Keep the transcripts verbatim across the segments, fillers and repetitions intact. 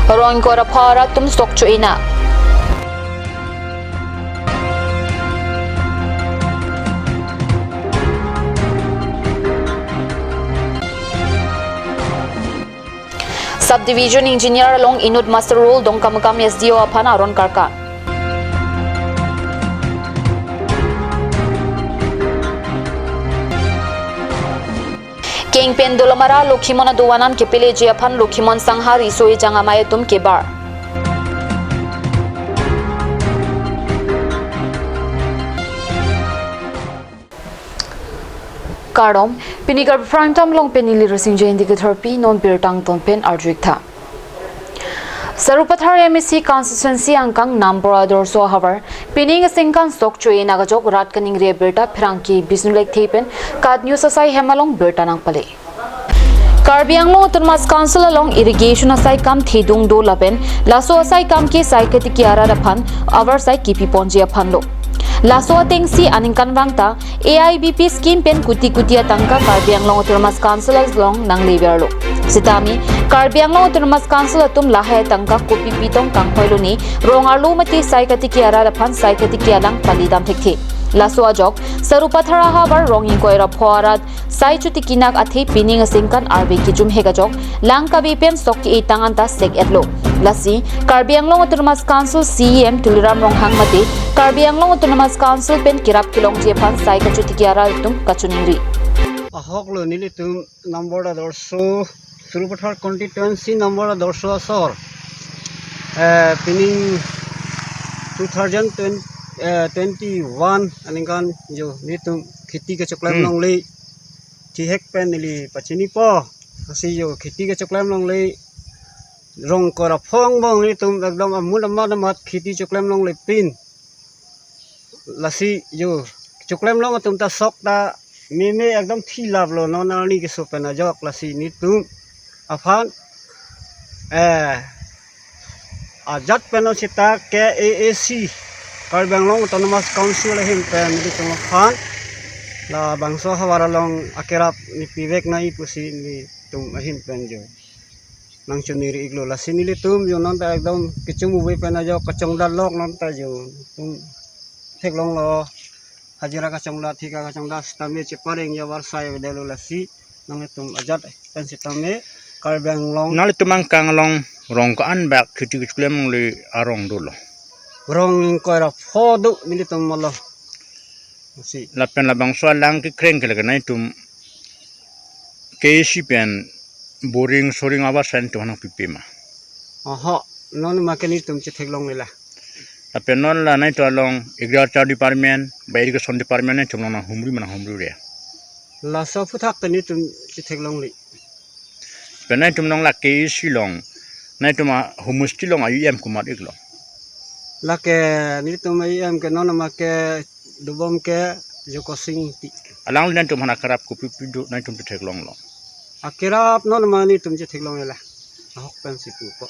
Rong ingkoi ra pho arat atum sok cho-e na. Sub Division Engineer along inut muster roll Dongkamukam S D O aphan aron karkan. Kengpen Dolamara Lokhimon aduanam kepeleji aphan Lokhimon Sangha riso ejang amei atum kebar. Kardom, pini Karbi Prime Time along pen neli Rasing Jain dikit harpi non birta angton pen arju-ik tha. Sarupathar M A C constituency angkang Nambor Adorsho ahavar pining asengkan sok cho-e na kejok rat kaningri abirta pherangke Bisnu Lekthe pen KAT News asai hem along birta nangpale. Karbi Anglong Autonomous Council along irrigation asai kam thedung do lapen laso asai kam ke sai katiki arat aphan avarsai kipi ponji aphan lo. Laso atengsi aningkanvang ta A I B P scheme pen kuti kuti atangka Karbi Anglong Autonomous Council along nangleverlo. Sitame Karbi Anglong Autonomous Council atum lahai atangka kopi pitong kanghoilo ne rong arlo mate sai katiki arat aphan sai katiki alang palidam thekthe. Laso ajok Sarupathar ahavar rong ingkoi ra pho arat sai chotiki nak athe pining asengkan arve kejum hek ajok lang kave pen sok ke-e tang anta sek-etlo. Lasi Karbi Anglong Autonomous Council C E M Tuliram Ronghang mate Karbi Anglong Autonomous Council pen kerap kelongji aphan sai kachotiki arat atum kachiningri. Ahok lo nelitum Nambor Adorsho, Sarupathar constituency Nambor Adorsho asor. Eh, pining two thousand twenty, eh, twenty-one aningkan jo nelitum kheti kechoklem Hmm. longle. Thihek pen neli pachinipo. Lasi jo kheti kechoklem longle. Rong ingkoi ra pho angbong nelitum ekdom amun amat amat kheti choklem longle pin. Lasi jo choklem long atum ta sok ta meme ekdom thilap lo non arni keso pen ajok lasi nelitum aphan, eh, ajat pen non seta K A A C, Karbi Anglong Autonomous Council ahin pen nelitum aphan labangso ahavar along akerap nepivek nangji pusi nelitum ahin pen jo nangchiningri-iklo. Lasi nelitum jo non ta ekdom kechung uvoi pen ajok kachongdat lok non ta jo tum theklonglo. Hajira kachongdat, thika kachongdat sitame chepareng avarsai avedetlo lasi nangtum ajat pen sitame Karbi Anglong. Nanglitum angkang along rong ko-an bak kheti kechoklem longle arong dolo? Rong ingkoi ra pho do nelitum molo. Si. Lapen labangso alang kekreng ke lake nangtum K A A C pen boring soring avarsai nangtum nangpipe ma? Oho, non ma ke nelitum chetheklongle la. Lapen non la nangtum along agriculture department, ba irrigation department nangtum along nanghumri ma nanghumri re? Laso aphuthak ke nelitum chetheklongle. Pen nangtum along la K A A C along, nangtum a homosti along a E M komat-iklo? Lake nelitum a E M ke non ma ke dobom ke Jokosing Ingti. Alangli nangtum aphan akerap kopi pi do nangtum chetheklonglo? Akerap non ma nelitum chetheklongle la. Ahok pensi pupo.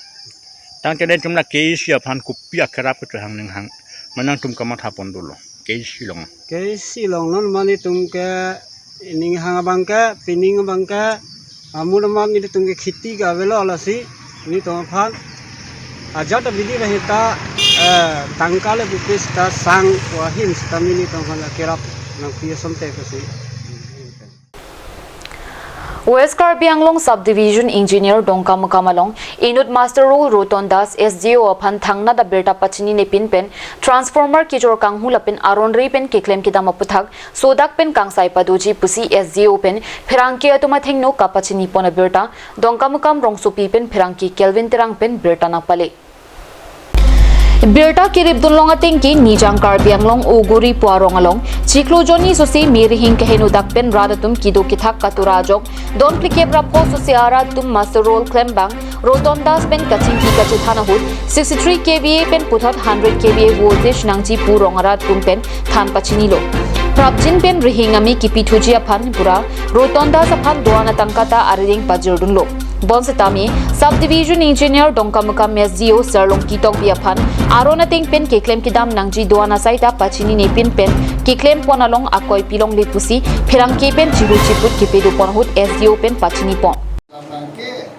Tangte nangtum la K A A C aphan kopi akerap kechohang ning hang ma nangtum kamatha pon dolo K A A C along? K A A C along non ma nelitum ke ning hang abang ke, pining abang ke, amun amat nelitum ke kheti ke avelo lasi nelitum aphan ajat abidi bahita, eh, tangka le bupis ta sang wahin sitame nelitum aphan akerap nangpi asonte pusi. West Karbi Anglong Subdivision Engineer Dongkamukam along inut muster roll Roton Das S D O aphan thangnat abirta pachinine pin pen transformer kejor kanghu lapen aron re pen keklem kedam aphuthak sodak pen kangsai padoji pusi S D O pen pherangke atum athengno kapachini pon abirta Dongkamukam rongsopi pen pherangke Kelvin Terang pen birta nangpale. Birta keripdun long ateng ke Nijang Karbi Anglong Oguri pu arong along chiklo jonni sose me rihing keheno dak pen rat atum kedo kethak katura ajok don phlikep ra pho sose arat atum muster roll klembang Roton Das pen kachingki kachethan ahut sixty-three K V A pen puthot hundred K V A voltage nangji pu rong arat atum pen than pachinilo. Prapjin pen rihing ame kipithuji aphan pura Roton Das aphan doan atangka ta arideng pajirdunlo. Bonsitame Subdivision Engineer Dongkamukam S D O Sarlongki Tokbi aphan aron ateng pen keklem kedam nangji doan asai ta pachinine pin pen keklem pon along akoi pilongle pusi pherangke pen chiru chiput kepedo pon ahut S D O pen pachini pon. Abangke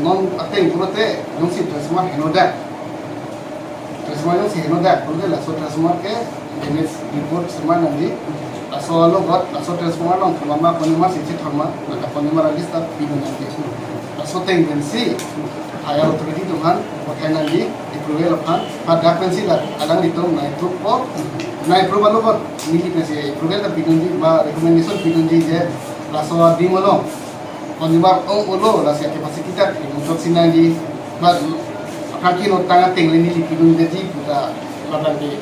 Non ateng pulote jongsi transformer henodak, transformer jongsi henodak pulote laso transformer ke damage report sema nangji. Laso alogot laso transformer along thoma ma konima si chithorma, ladak konima list ta pidun nangji. Laso ateng pensi higher authority atum aphan pathai nangji, approval aphan. Hadak pensi la alanglitum nai approve po, nai approve alogot neli pensi approval ta pidunji ba recommendation pidunji je laso adim along konima ong-olo, lasi capacity ta improve si nangji. But aphrang ke non tang ateng le neli pidun detji pu ta, ladak ke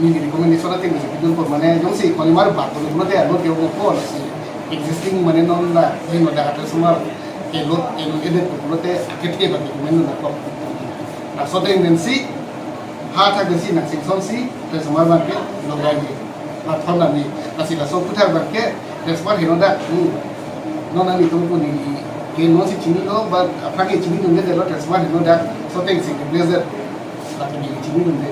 neli recommendation ateng neli pidun po, mane jongsi konima bak pulote alo ke ong po, lasi existing mane non la henodak transformer ke load ke load edet pulote akep ke bak recommend na ko. Laso ateng pensi hadak pensi nang singson si transformer abang ke logai ni. Lathon nani, lasi laso aphuthak abang ke transformer henodak, hmm. Non nanglitum pu neli ke non si chinilo, but aphrang ke chinidunde lo transformer henodak, laso ateng si replace det. Lapen neli chinidunde.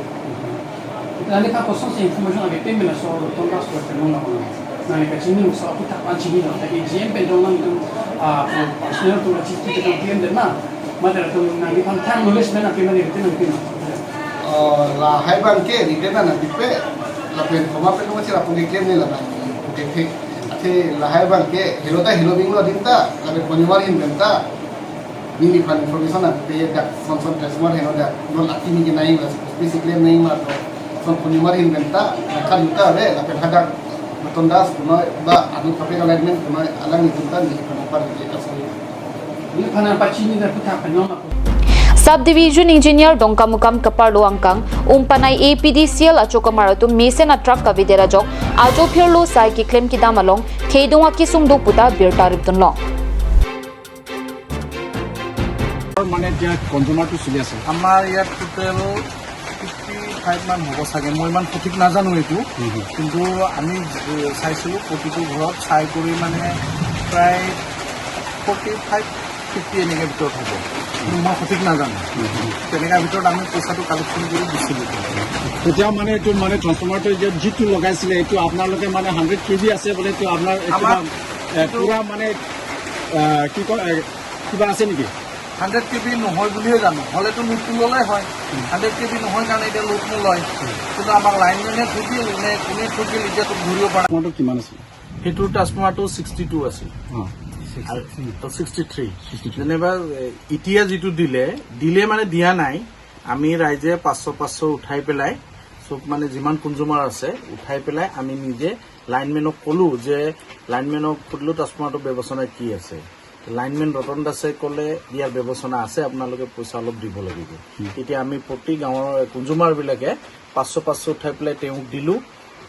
Nangliphan kosonsi information ave pame laso Roton Das ko chenong na kono. Nangli kachini laso aphuthak an chinilo. Tapi G M pen dong nangtum, ah, personnel atum la chini kita kan P M de na. Mate latum nangliphan thang knowledge pen api mane pen api na. Oh, lahai abang ke ni kena na dipe, lapen koma pen koma chira pung ke claim ni la nang. Oke, oke. Athe lahai abang ke helo ta helo binglo adim ta, lapen konima ahin pen ta. Neliphan information ape dak son son transformer henodak, non atimi ke nai la, basic claim nai ma to. Son konima ahin pen ta, kan ta ave, lapen hadak Roton Das kunoi ba anu kape alignment kunoi alanglitum ta neliphan apar ke ta soi. Neliphan apar chinidun aphuthak pen non. Sub Division Engineer Dongkamukam kaparlo angkang, Umpanai A P D C L achokamar atum mesen a truck kavedet ajok, ajo phirlo sai keklem kedam along, thedung akesung do puta birta ripdunlong. মানে এতিয়া কনজিউমাৰটো চলি আছে। আমাৰ ইয়াত টোটেল fifty five মান হ'ব চাগে, মই ইমান সঠিক নাজানো এইটো। হুম, হুম। কিন্তু আমি, এ, চাইছিলোঁ প্ৰতিটো ঘৰত চাই কৰি মানে প্ৰায় ফৰ্টি ফাইভ, ফিফটি এনেকে ভিতৰত হ'ব। কিন্তু মই সঠিক নাজানো। হুম, হুম। তেনেকা ভিতৰত আমি পইচাটো কালেকশ্যন কৰি দিছিলোঁ। এতিয়া মানে এইটো মানে ট্ৰান্সফৰ্মাৰটো যে যিটো লগাইছিলে, এইটো আপোনালোকে মানে হাণ্ড্ৰেড কে ভি আছে বোলে, এইটো আপোনাৰ আমাৰ কিবা, এ, এইটো পুৰা মানে, এ, কি কয়, এ, কিবা আছে নেকি? হাণ্ড্ৰেড কে ভি নহয় বুলিয়ে জানো, হ'লেতো লোডটো ল'লে হয়। হুম। হাণ্ড্ৰেড কে ভি নহয় কাৰণে এতিয়া লোড নলয়। হুম। কিন্তু আমাক লাইনমেনে ঠগিল নে কোনে ঠগিল, এতিয়াতো ধৰিব পৰা নাই। ট্ৰান্সফৰ্মাৰটো কিমান আছিল? সেইটো ট্ৰান্সফৰ্মাৰটো ছিক্সটি টু আছিল। অ। আৰু sixty three. Sixty three. Sixty three. যেনিবা, এ, এতিয়া যিটো দিলে, দিলে মানে দিয়া নাই। আমি ৰাইজে পাঁচশ পাঁচশ উঠাই পেলাই, চব মানে যিমান কনজিউমাৰ আছে, উঠাই পেলাই আমি নিজে লাইনমেনক ক'লো যে, লাইনমেনক সুধিলো, "ট্ৰান্সফৰ্মাৰটো ব্যৱস্থা কি আছে?" লাইনমেন ৰতন দাসে ক'লে, "ইয়াৰ ব্যৱস্থা আছে, আপোনালোকে পইচা অলপ দিব লাগিব।" হুম। তেতিয়া আমি প্ৰতি গাঁৱৰ কনজিউমাৰবিলাকে পাঁচশ পাঁচশ উঠাই পেলাই তেওঁক দিলো।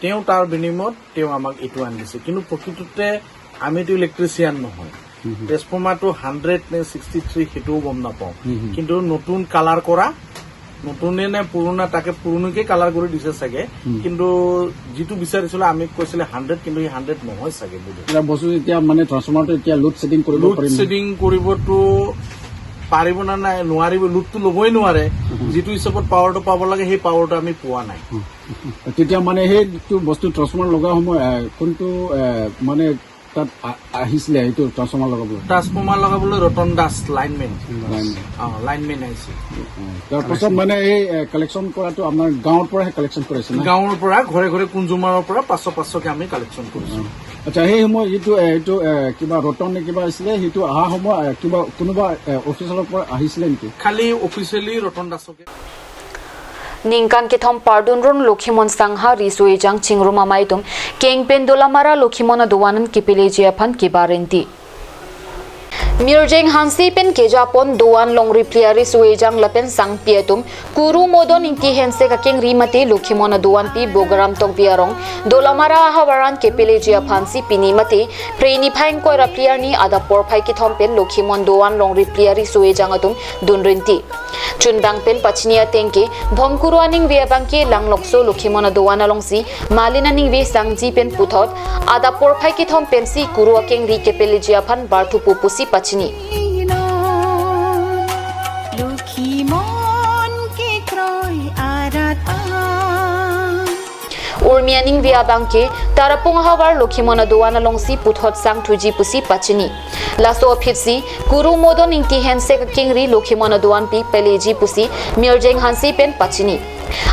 তেওঁ তাৰ বিনিময়ত তেওঁ আমাক এইটো আনি দিছে। কিন্তু প্ৰকৃততে আমিতো ইলেক্ট্ৰিচিয়ান নহয়। হুম, হুম। ট্ৰেন্সফৰ্মাৰটো হাণ্ড্ৰেড নে ছিক্সটি থ্ৰী সেইটোও গম নাপাওঁ। হুম, হুম। কিন্তু নতুন কালাৰ কৰা, নতুনে নে পুৰণা, তাকে পুৰণিকে কালাৰ কৰি দিছে চাগে। হুম। কিন্তু যিটো বিচাৰিছিলে, আমি কৈছিলে হাণ্ড্ৰেড, কিন্তু সেই হাণ্ড্ৰেড নহয় চাগে বুলি। এতিয়া বস্তু এতিয়া মানে ট্ৰান্সফৰ্মাৰটো এতিয়া লোড শ্বেডিং কৰিব লোড পাৰিম? শ্বেডিং কৰিবতো পাৰিব না নাই, নোৱাৰিব, লোডটো ল'বই নোৱাৰে। হুম। যিটো হিচাপত পাৱাৰটো পাব লাগে, সেই পাৱাৰটো আমি পোৱা নাই। হুম। তেতিয়া মানে সেইটো বস্তু ট্ৰান্সফৰ্মাৰ লগা সময়, এ, কোনটো, এ, মানে তাত আ-, আহিছিলে এইটো ট্ৰান্সফৰ্মাৰ লগাবলৈ? ট্ৰান্সফৰ্মাৰ লগাবলৈ ৰতন দাস লাইনমেন। লাইনমেন। অ, লাইনমেন আহিছিল। অ, তাৰ পাছত মানে এই, এ, কালেকশ্যন কৰাটো আপোনাৰ গাঁৱৰ পৰাহে কালেকশ্যন কৰিছে না? গাঁৱৰ পৰা ঘৰে ঘৰে কনজিউমাৰৰ পৰা পাঁচশ পাঁচশকে আমি কালেকশ্যন কৰিছোঁ। অ। আচ্ছা, সেই সময় যিটো, এ, এইটো, এ, কিবা ৰতন নে কিবা আছিলে, সেইটো অহা সময়, এ, কিবা কোনোবা, এ, অফিচাৰৰ পৰা আহিছিলে নেকি? খালি অফিচিয়েলি ৰতন দাসকে। Ningkan kethom pardun ron Lokhimon Sangha riso ejang chingrum amei atum kengpen Dolamara Lokhimon adoan an kepeleji aphan kebar rinti. Mirjeng Hanse pen kejapon doan longri phli ariso ejang lapen sangpi atum Kuru Modon Ingti Hanse kakengri mate Lokhimon adoan pi Bogaram Tokbi arong Dolamara ahavar an kepeleji aphansi pini mate Phre niphai ingkoi ra phli arni adap porphai kethom pen Lokhimon doan longri phli ariso ejang atum dun rinti. Chundang pen pachini ateng ke, Bhomkuru aningve abang ke Langlokso Lokhimon adoan alongsi, Malin aningve sangji pen puthot, adap porphai kethom pensi Kuru akengri kepeleji aphan barthupo pusi pachini. Lokhimon kekroi arat an. Mianing via abangke Tarapung ahavar Lokhimon adoan alongsi puthot sang thuji pusi pachini. Laso aphitsi Kuru Modon Ingti Hensek akengri Lokhimon adoanpi peleji pusi Mirjeng Hanse pen pachini.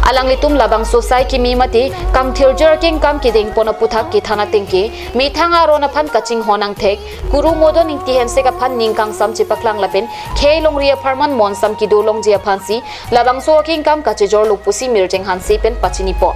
Alanglitum labangso sai kimi mate kangthirjir akengkam kedengpon aputhak kethan atengke methang aron aphan kachinghon angthek Kuru Modon Ingti Hensek aphan ning kangsam chepaklang lapen khei longri apharman monsam kedo longji aphansi labangso akengkam kachejorlo pusi Mirjeng Hanse pen pachinipo.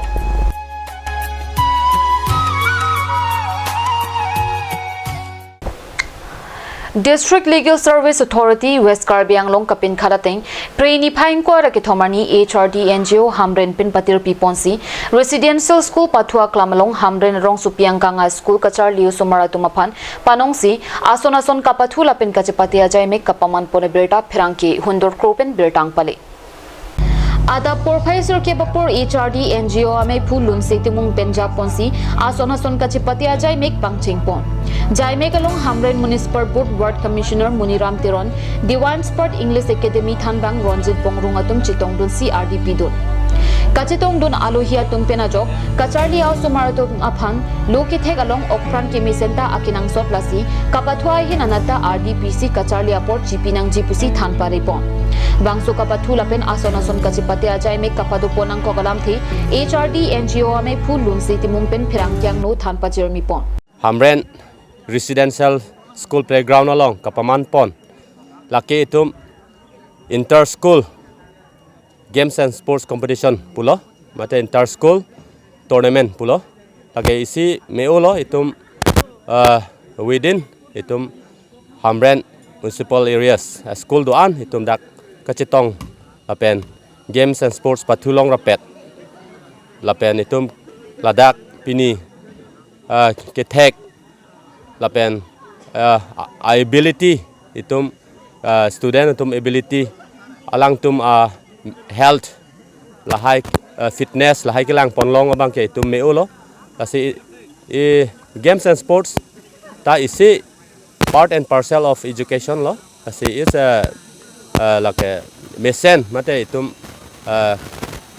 District Legal Service Authority West Karbi Anglong kapinkhat ateng Phre niphai ingkoi ra kethom arni H R D N G O Hamren pen patirpi ponsi Residential School pathu aklam along Hamren rongsopi angkang a school kacharli osomar atum aphan panongsi ason ason kapathu lapen kachepate ajaimek kapaman pon abirta pherangke Hundur Kro pen birta pale. Adap porphai sirkep apor H R D N G O ameiphu Lunse Timung pen japonsi ason ason kachepate ajaimek pangcheng pon. Jaimek along Hamren Municipal Board Ward Commissioner Muniram Teron, Diwan Sport English Academy thanbang Ronjit Bongrung atum chetongdunsi ardi pidun. Kachetongdun alohi atum pen ajok kacharli osomar atum aphan lo kethek along okpran kemesen ta akenangsot lasi kapathu ahin anatta ardi pisi kacharli apor chipi nangji pusi than pare pon. Bangso kapathu lapen ason ason kachepate ajaimek kapado pon angkok alamthe H R D N G O ameiphu Lunse Timung pen pherangke angno than pajirmi pon. Hamren Residential School Playground along kapaman pon lake itum inter school games and sports competition pulo, mate inter school tournament pulo. Lake isi me-olo itum, uh, within itum Hamren municipal areas, uh, school do-an itum dak kachetong lapen games and sports pathu long rapet. Lapen itum ladak pini, uh, kethek lapen, uh, ability itum, uh, student atum ability alangtum, uh, health lahai, uh, fitness lahai kelang ponlong abangke itum me-olo. Lasi i games and sports ta isi part and parcel of education lo. Lasi is a, uh, lake mesen mate itum, uh,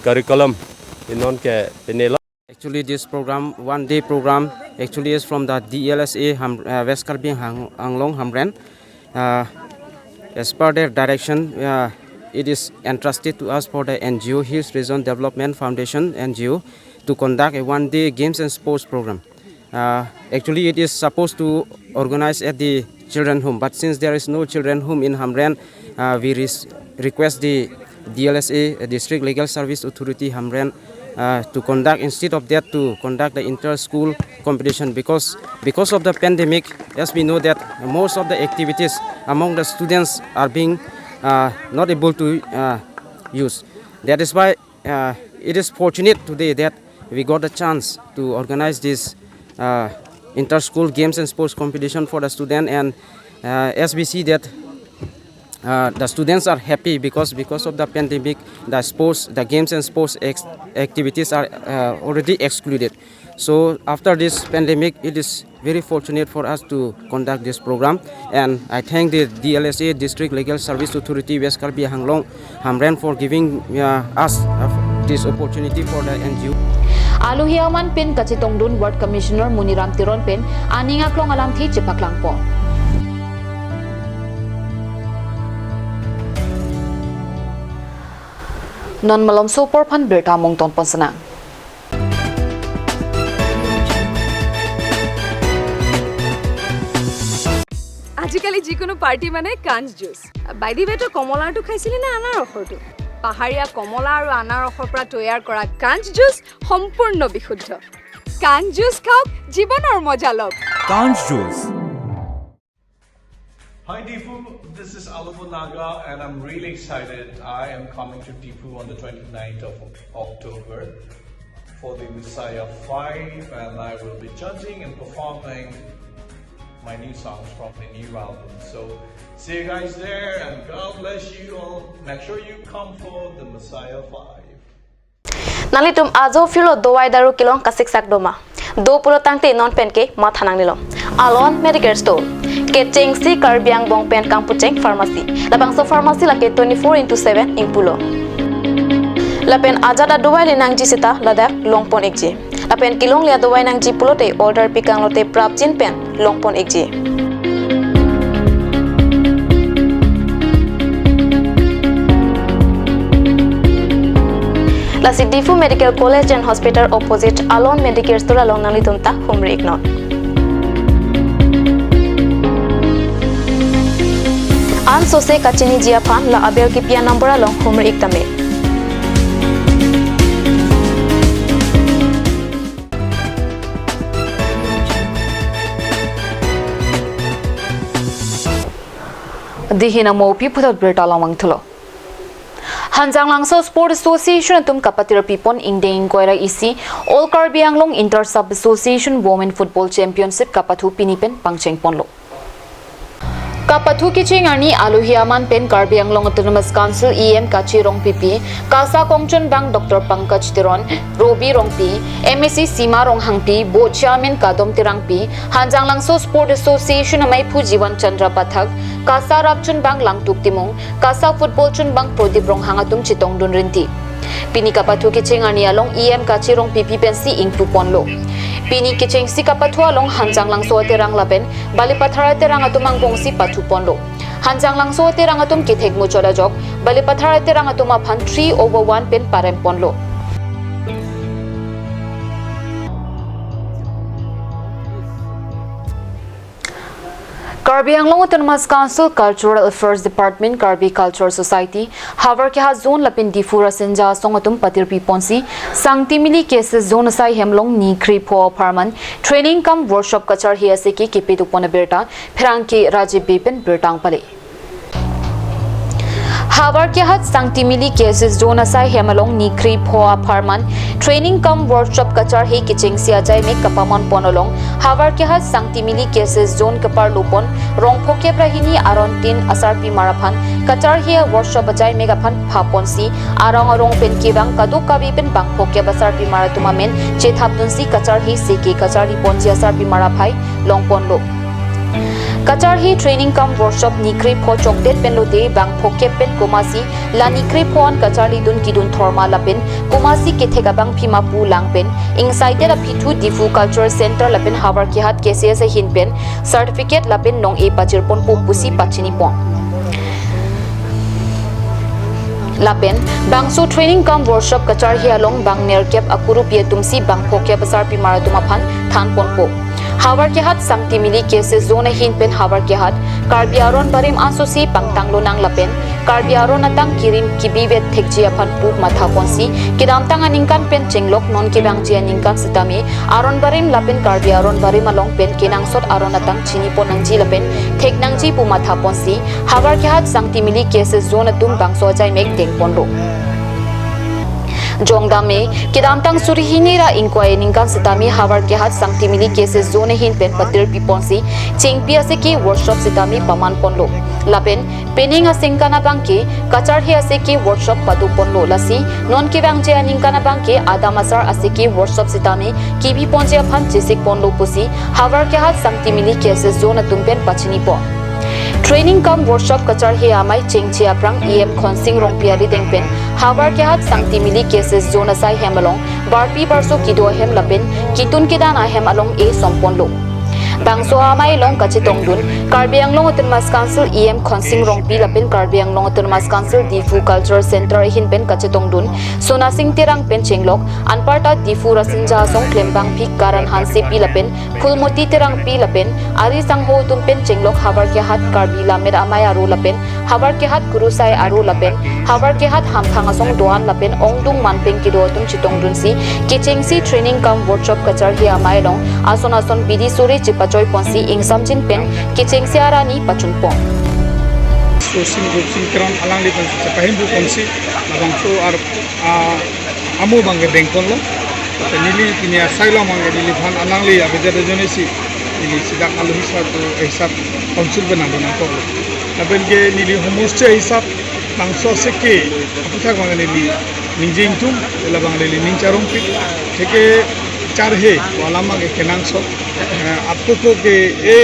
curriculum inon ke penelo. Actually, this program, one day program, actually is from the D L S A Ham-, uh, West Karbi Hang-, Anglong Hamren. Uh, as per their direction, uh, it is entrusted to us for the N G O, Hills Region Development Foundation N G O, to conduct a one day games and sports program. Uh, actually, it is supposed to organize at the children home, but since there is no children home in Hamren, uh, we res-, request the D L S A, uh, District Legal Service Authority Hamren, uh, to conduct, instead of that, to conduct the inter-school competition, because, because of the pandemic, as we know that most of the activities among the students are being, uh, not able to, uh, use. That is why, uh, it is fortunate today that we got the chance to organize this, uh, inter-school games and sports competition for the student, and, uh, as we see that, uh, the students are happy because, because of the pandemic, the sports, the games and sports ex-, activities are, uh, already excluded. So after this pandemic, it is very fortunate for us to conduct this program, and I thank the D L S A, District Legal Service Authority, West Karbi Anglong, Hamren, for giving, uh, us, uh, this opportunity for the N G O. Alohi aman pen kachetongdun Ward Commissioner Muniram Teron pen aning aklong alamthe chepaklang pon. Non malomso apor aphan birta mungton pon senang. আজিকালি যিকোনো পাৰ্টি মানে কাঞ্চ juice. By the ৱে, তই কমলাৰটো খাইছিলি নে আনাৰসৰটো? পাহাৰীয়া কমলা আৰু আনাৰসৰ পৰা তৈয়াৰ কৰা কাঞ্চ জুচ সম্পূৰ্ণ বিশুদ্ধ। কাঞ্চ জুচ খাওক, জীৱনৰ মজা লওক। Kanch Juice. Hi Diphu, this is Alomo Naga and I'm really excited. I am coming to Diphu on the twenty-ninth of October for the Messiah five, and I will be judging and performing my new songs from the new album. So see you guys there, and God bless you all. Make sure you come for the Messiah five. Nanglitum ajo phirlo dovai daru kelong kasiksak doma. Do pulo tangte non penke matha nangnelo. Alon Medicare Store. Kechengsi Karbi angbong pen kangpucheng pharmacy. Labangso pharmacy lake twenty-four into seven ingpulo. Lapen ajat adovai le nangji seta ladak longpon ikji. Lapen kelongle adovai nangji pulote order pikang lote prapjin pen longpon ikji. Lasi Diphu Medical College and Hospital opposite Alon Medicare Store along nanglitum ta humri iknon. Ansose kachiniji aphan la aber kipi a-number along humri ik tame. Dei hin amo pi puthot birta lamang thulo. Hanjanglangso Sport Association atum kapatir pipon ingdeng ingkoi ra isi All Karbi Anglong Inter Sub Association Women Football Championship kapathu pini pen pangcheng ponlo. Kapathu kecheng arni alohi aman pen Karbi Anglong Autonomous Council E M Kachi Rongpipi, KASA kongchunbang Doctor Pankaj Teron, Robi Rongpi, M A C Sima Ronghangpi, Board Chairman Kadom Terangpi, Hanjanglangso Sport Association amaiphu Jiwan Chandra Pathak, KASA rapchunbang Langtuk Timung, KASA football chunbang Prodip Ronghang atum chetongdun rinti. Pini kapathu kecheng arni along E M Kachi Rongpipi pensi ingpu ponlo. Pini kechengsi kapathu along Hanjanglangso aterang lapen Balipathar aterang atum angbongsi pathu ponlo. Hanjanglangso aterang atum kethek muchot ajok Balipathar aterang atum aphan three over one pen parem ponlo. Karbi Anglong Autonomous Council Cultural Affairs Department, Karbi Culture Society, Howraghat Zone lapen Diphu Rasinja Asong atum patir piponsi Sangtimili K S S Zone asai hem along ni krepho apharman training cum workshop kacharhe aseke kepeduk pon abirta pherangke Rajiv Bey pen birta nangpale. Howraghat Sangtimili K S S Zone asai hem along ni krepho apharman training cum workshop kacharhe kechengsi ajaimek kapaman pon along Howraghat Sangtimili K S S Zone keparlo pon rong phokep ra hini aron tin asarpimar aphan kacharhe workshop ajaimek aphan pha ponsi arong arong pen kevang kadokave pen bang phokep asarpimar atum amen chethapdunsi kacharhe seke kacharli ponji asarpimar aphai long ponlo. Kacharhe training cum workshop ni krepho chokdet pen lote bang phokep pen komatsi la ni krepho an kacharlidun kedun thorma lapen komatsi kethek abangpi ma pu lang pen ingsaidet aphi thu Diphu Culture Center lapen Howraghat K C S ahin pen certificate lapen nong-e pajir ponpo pusi pachini pon. Lapen bangso training cum workshop kacharhe along bang nerkep akurupi atumsi bang phokep asarpimar atum aphan than ponpo. Howraghat Sangtimili K S S Zone ahin pen Howraghat Karbi aron barim ansose pangtang lonang lapen Karbi aron atang kirim kibivet thekji aphan pu matha ponsi kedamtang aningkan pen chenglok non kevangji aningkan sitame aron barim lapen Karbi aron barim along pen kenangsot aron atang chini pon nangji lapen thek nangji pu matha ponsi Howraghat Sangtimili K S S Zone atum bangso ajaimek deng ponlo. Jongdame, kedamtang suri hini ra ingkoi aningkan sitame Howraghat Sangtimili K S S Zone ahin pen patir piponsi chengpi aseke workshop sitame paman ponlo. Lapen penang aningkan abangke kacharhe aseke workshop pado ponlo lasi non kevangji aningkan abangke adam asar aseke workshop sitame kebi ponji aphan chesik ponlo pusi Howraghat Sangtimili K S S Zone atum pen pachini pon. Training cum workshop kacharhe amei chengche aphrang E M Khonsing Rongpi arideng pen Howraghat Sangtimili K S S Zone asai hem along barpi barso kedo ahem lapen ketun kedan ahem along e som ponlo. Bangso amei along kachetongdun Karbi Anglong Autonomous Council E M Khonsing Rongpi lapen Karbi Anglong Autonomous Council Diphu Culture Center ahin pen kachetongdun Sonasing Terang pen chenglok anparta Diphu Rasinja Asong klembangpi Karan Hansepi lapen Phulmoti Terangpi lapen ari sangho atum pen chenglok Howraghat Karbi Lammet Amei aro lapen Howraghat Kurusai aro lapen Howraghat Hamphang Asong do-an lapen ongdung manpeng kedo atum chetongdunsi kechengsi training cum workshop kacharhe amei along ason ason bidi sore chepachoi ponsi ingsamjin pen kechengsi arani pachun pon. Sosing Gopsing Teron alangli pen chepahimbu ponsi labangso ar, ah, amo abangke deng ponlo. Te neli pini asai along abangke neliphan alangli abejat ajoinesi neli sidak alohi hisap, hisap council pen nangdun nangkoklo. Lapen ke neli homosche hisap bangso aseke aphuthak abangke neli ningje ingtum, labang neli ning charongpik. Theke charhe alam abangke kenangsot, eh, apoko ke e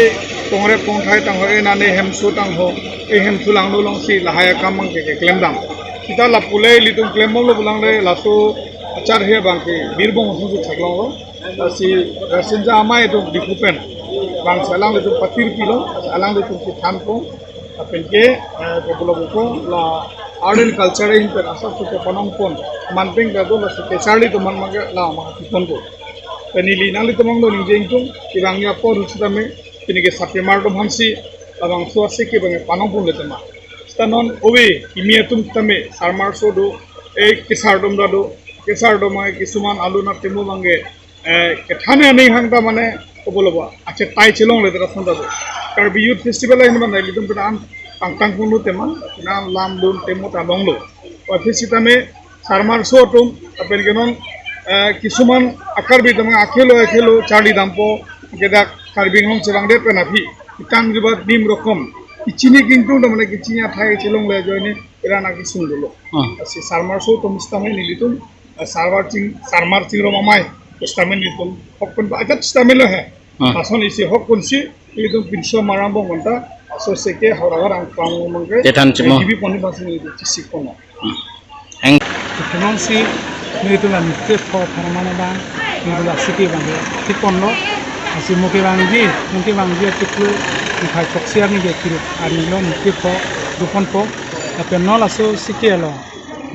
kongrep kongthai tangho, e nane hemso tangho, e hemso langno alongsi lahai akam abangke keklem dam. Sita lapu le ilitum klembomlo pulang le laso charhe abangke birbong asonsi theklonglo. Lasi Rasinja Amei atum Diphu pen bang si alanglitum patir pilo, alanglitum kethan pon, lapen ke, eh, kopilo pupo, la art and culture ahin pen asap suke panong pon, manpeng kado lasi kacharli atum man mangke la mangke ponpo. Pen neli nanglitum angno ningje ingtung, kevangji apor sitame, pini ke sapemar atum aphansi, labangso asike bang panong ponle tema. Sita non ove, kimi atum tame, sarmarso do, eh, kesar atum ta do, kesar atum abang kisuman alu na temo bangke, eh, kethan aning hang ta mane, kopilo pupo, achetai chelongle ta asonta do. Karbi Youth Festival ahin mane, ilitum pen an tangtang ponlo tema, na lam dun temo ta longlo. Aphi sitame, sarmarso atum, lapen ke non, eh, kisuman a-Karbi atum akhelo akhelo charli dampo, ke dak Karbi Anglong chevangdet pen aphi, kitang ribat nim rokom, kechini ke ingtung ta mane kechini athai chelongle ajoine, ira na kesung dolo. Ah. Lasi sarmarso atum sitame nelitum, eh, sarmar ching, sarmar chingrum amei, sitame nelitum, hok pen ba ajat sitame lo he. Ah. Lason isi hok ponsi, ilitum pinso maram bong konta, laso seke hawar arat angpang mangke, kethan chimo. G B pon ni bangsi nelitum chisik pon. Hmm. Heng. Kenong si, nelitum la nite pho pharmana bang, nelitum la sike bang, thik ponlo, lasi mo kevangji, mo kevangji atik lo, iphai choksi arni ke kiri, arni lo nite pho, do ponpo, lapen non laso sike lo.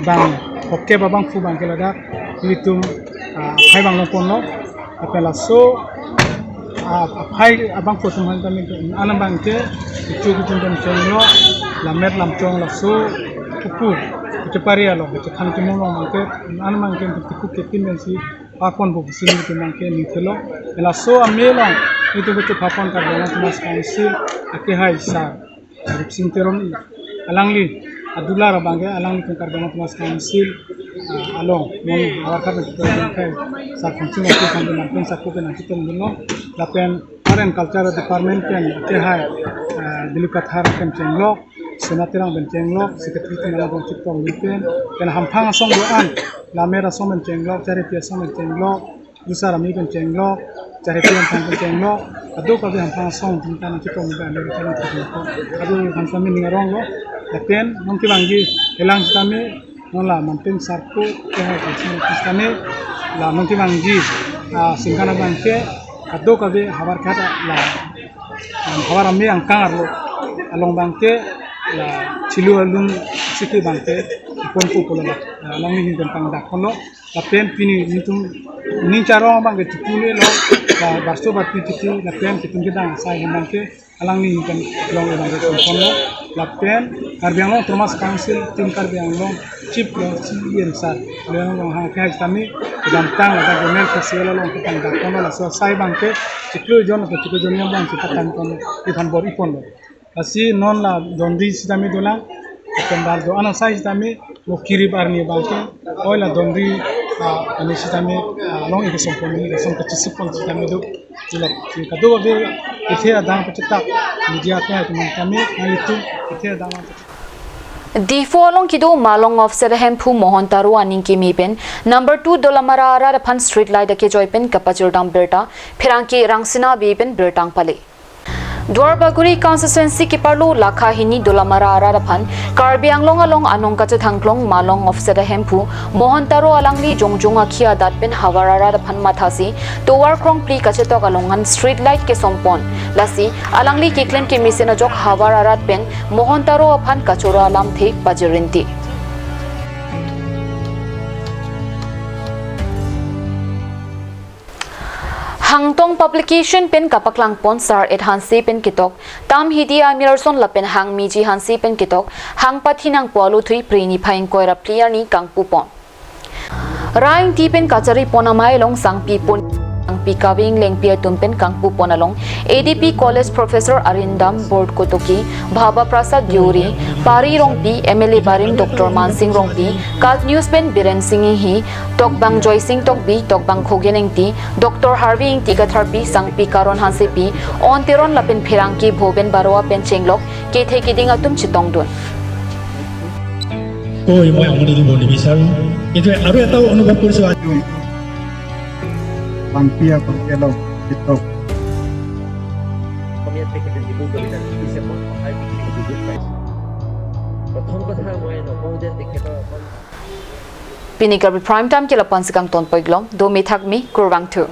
Bang, oke ba bangphu bangke ladak, ilitum, ah, aphai bang long ponlo, lapen laso, ah, aphai abangphu atum aphan tame, anam bangke, ichu kuchun pen chenglo, lamet lamchong laso, upu, ichu pari alo, ichu khan kimung long bangke, anam bangke, ichu kuku kepin pensi, papon bu sini ke bangke nithelo, laso amei long, itum ichu papon Karbi Anglong Autonomous Council, akehai sar. Rupsing Teron alangli adular abangke alangli ke Karbi Anglong Autonomous Council, ah, along non hawar khat na kita bangke sar konsing aku kan dengan pen saku pen kita mengenal lapen Art and Culture Department pen akehai, ah, Dilip Kathar pen chenglok, Sona Terang pen chenglok, Secretary pen along chetong pen, pen hamphang asong do-an, lamet asong pen chenglok, charli asong pen chenglok, Dusar amei pen chenglok, charli atum pen chenglok, kadokave hamphang asong tingkan chetong pen amei pen chenglok. Kadokave hamphang amei ning aronglo, lapen non kevangji elang sitame, non la manpeng sarpo, kehai kehai sitame, la non kevangji, ah, singkan abangke, kadokave hawar khat la, ah, hawar amei angkang arlo, along bangke, la chelu alun sike bangke, ponpo pulo la, alangli ahin pen pangdak ponlo. Lapen pini nelitum ning charong abangke chipule lo, ba barso barpi chipule lapen kitum kedang asai hem abangke alangli ahin pen long abangke chongkon lo, lapen Karbi Anglong Autonomous Council, Team Karbi Anglong, Chief lo, C E M sar, Karbi Anglong hang kehai sitame, kedamtang ladak Government Festival along ketang dak kono laso asai abangke, chiklo jon atau chiklo jon abang chipatang kono, iphan bor-i ponlo. Lasi non la donri sitame dolang, pendal do-an asai sitame, mo kirip arni abangke, oi la donri, ah, ani sitame, ah, along ike sompon ni, sompon chisik pon sitame do, sila, sila kadokave, ithe adang pachetak, media ke hai teman kami, nanglitum, ithe adang. Diphu along kedo Malong Offset Hemphu Mohon Taro aning keme pen, number two Dolamara arat aphan street light akejoi pen kapachirdam birta, pherangke Rangsina Bey pen birta pale. Duarbagori constituency keparlo lakha hini Dolamara arat aphan Karbi Anglong along anong kachethangklong Malong Offset Hemphu Mohon Taro alangli jongjong akhi adat pen havar arat aphan mathasi tovar krongphli kachetok along an street light kesompon. Lasi alangli keklem kemesen ajok havar arat pen Mohon Taro aphan kachoro alamthe pajirinti. Hangtong publication pen kapaklangpon Sar-et Hanse pen ketok, Tam Hidi Amirson lapen Hangmiji Hanse pen ketok, Hangpathinangpo Aluthui Phre niphai ingkoi ra phli arni kangpupon. Ra ingti pen kacharipon amei along sangpipon, sangpi kave inglengpi atum pen kangpupon along A D P College Professor Arindam Borkotoki, Bhaba Prasad Deuri, Pari Rongpi, M L A barim Doctor Mansing Rongpi, KALT News pen Biren Sing Inghi, Tokbang Joysing Tokbi, Tokbang Khogen Engti, Doctor Harvey Ingti Katharpi, Sangpi Karon Hansepi, On Teron lapen pherangke Bhoben Baroa pen chenglok, kethe keding atum chetongdun. Koi moi amoni di boni bisal. Itu aru tahu anu bakur sa. Bangpia bangkelok itu. অসমীয়াত তেখেতে যিবোৰ কবিতা লিখিছে, মই সঁচাই পৃথিৱীত বহুত পাইছোঁ। প্ৰথম কথা মই নকওঁ যে তেখেতৰ অকল Pini Karbi Prime Time ke lapu-an si kangtonpon iklo, do mithak mi, kurvangthu.